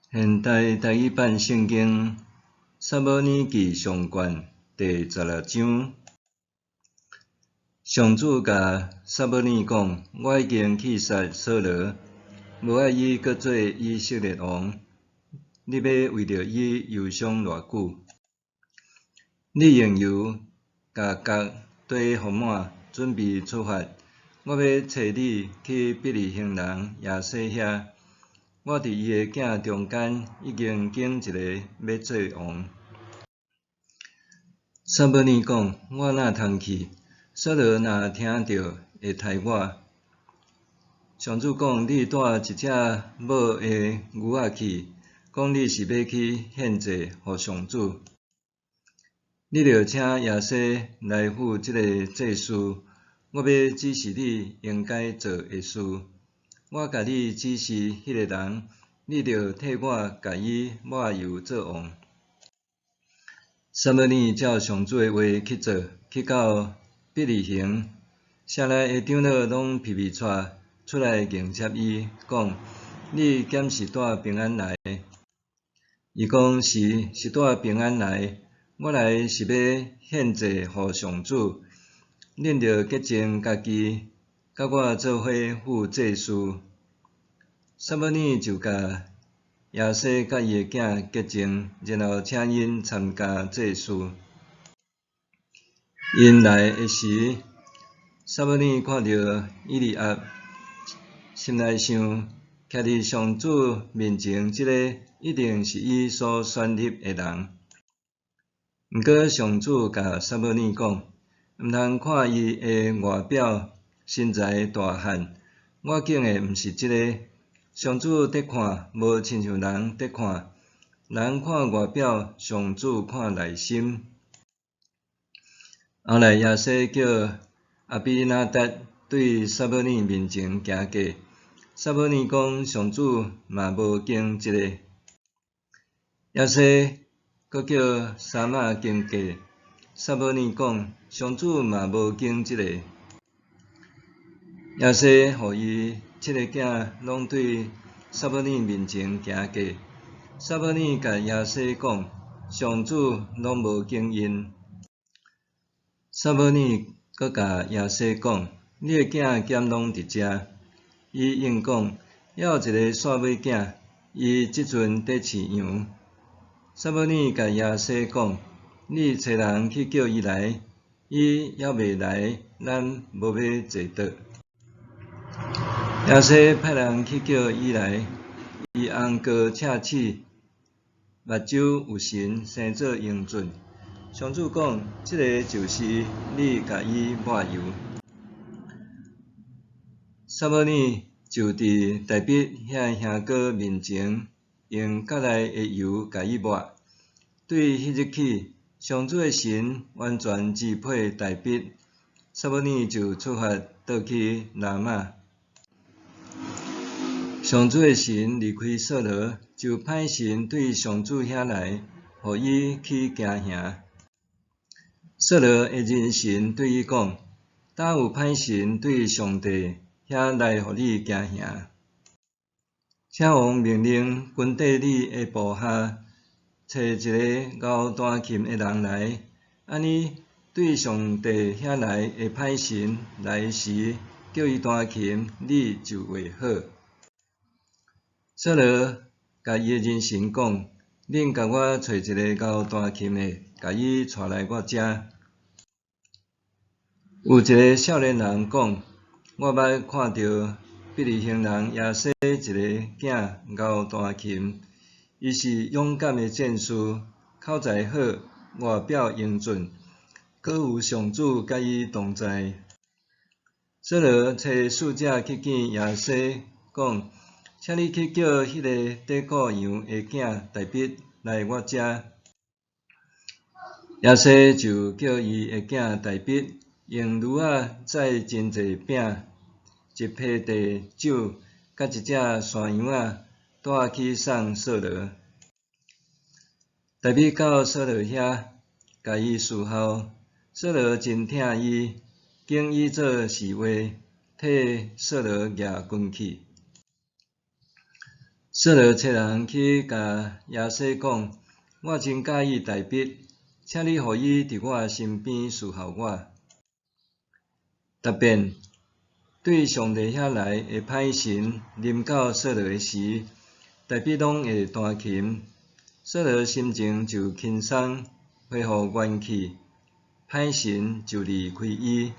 現代台語版聖經撒母耳記上卷第16章。上主共撒母耳講：我已經棄殺掃羅，無愛伊閣做以色列王。你欲為著伊憂傷偌久？你用油共角綴予滿，準備出發。我欲差你去伯利恆人耶西遐。我佇伊的囝中間已經揀一个欲做王。撒母耳講：我哪通去？掃羅若聽著會刣我。上主講：你帶一隻母的牛仔去，講你是欲去獻祭予上主。你著請耶西來赴這个祭事，我欲指示你應該做的事。我共你指示彼个人，你著替我共伊抹油做王。撒母耳照上主的話去做，去到伯利恆，城內的長老攏披披掣出來迎接伊，講：你敢是帶平安來？伊講：是，是帶平安來。我來是欲獻祭予上主，恁著潔淨家己，佮我做伙赴祭事。撒母耳就共耶西佮伊的囝潔淨，然後請𪜶參加祭事。𪜶來的時，撒母耳看著以利押，心內想：徛佇上主面前這个一定是伊所選立的人。毋過上主共撒母耳講：毋通看伊的外表、身材大漢，我揀的毋是這个。上主佇看，無親像人佇看。人看外表，上主看內心。後來耶西叫亞比拿達對撒母耳面前行過，撒母耳講：上主嘛無揀這個。耶西閣叫沙瑪經過，撒母耳講：上主嘛無揀這個。耶西予伊七个囝攏對撒母耳面前行過，撒母耳共耶西講：上主攏無揀𪜶。撒母耳閣共耶西講：你的囝敢攏佇遮？伊應講：猶有一个紲尾囝，伊這陣佇飼羊。撒母耳共耶西講：你差人去叫伊來，伊猶未來，咱無欲坐桌。耶西派人去叫伊來，伊紅膏赤齒，目睭有神，生做英俊。上主講：這个就是你共伊抹油。撒母耳就佇大衛遐兄哥面前，用角內的油共伊抹。對彼日起，上主的神完全支配大衛。撒母耳就出發倒去拉瑪。上主的神離開掃羅，就派神對上主遐來，予伊起驚嚇。掃羅的人臣對伊講：敢有歹神對上帝遐來予你驚嚇？請王命令軍隊裡的部下，揣一个𠢕彈琴的人來，按呢對上帝遐來的歹神來時，叫伊彈琴，你就會好。掃羅共伊的人臣講：恁共我揣一个𠢕彈琴的，共伊帶來我遮。有一个少年人講：我捌看著伯利恆人耶西一个囝𠢕彈琴，伊是勇敢的戰士，口才好，外表英俊，閣有上主佮伊同在。掃羅差使者去見耶西，講：請你去叫彼个佇顧羊的囝大衛來我遮。耶西就叫伊的囝大衛用驢仔載真濟餅、一批袋酒，佮一隻山羊仔，帶去送掃羅。大衛到掃羅遐，共伊侍候，掃羅真疼伊，揀伊做侍衛，替掃羅舉軍器。掃羅差人去共耶西講：我真佮意大衛，請你予伊佇我身邊侍候我。特別對上帝遐來的歹神臨到掃羅的時，大衛攏會彈琴，掃羅心情就輕鬆，恢復元氣，歹神就離開伊。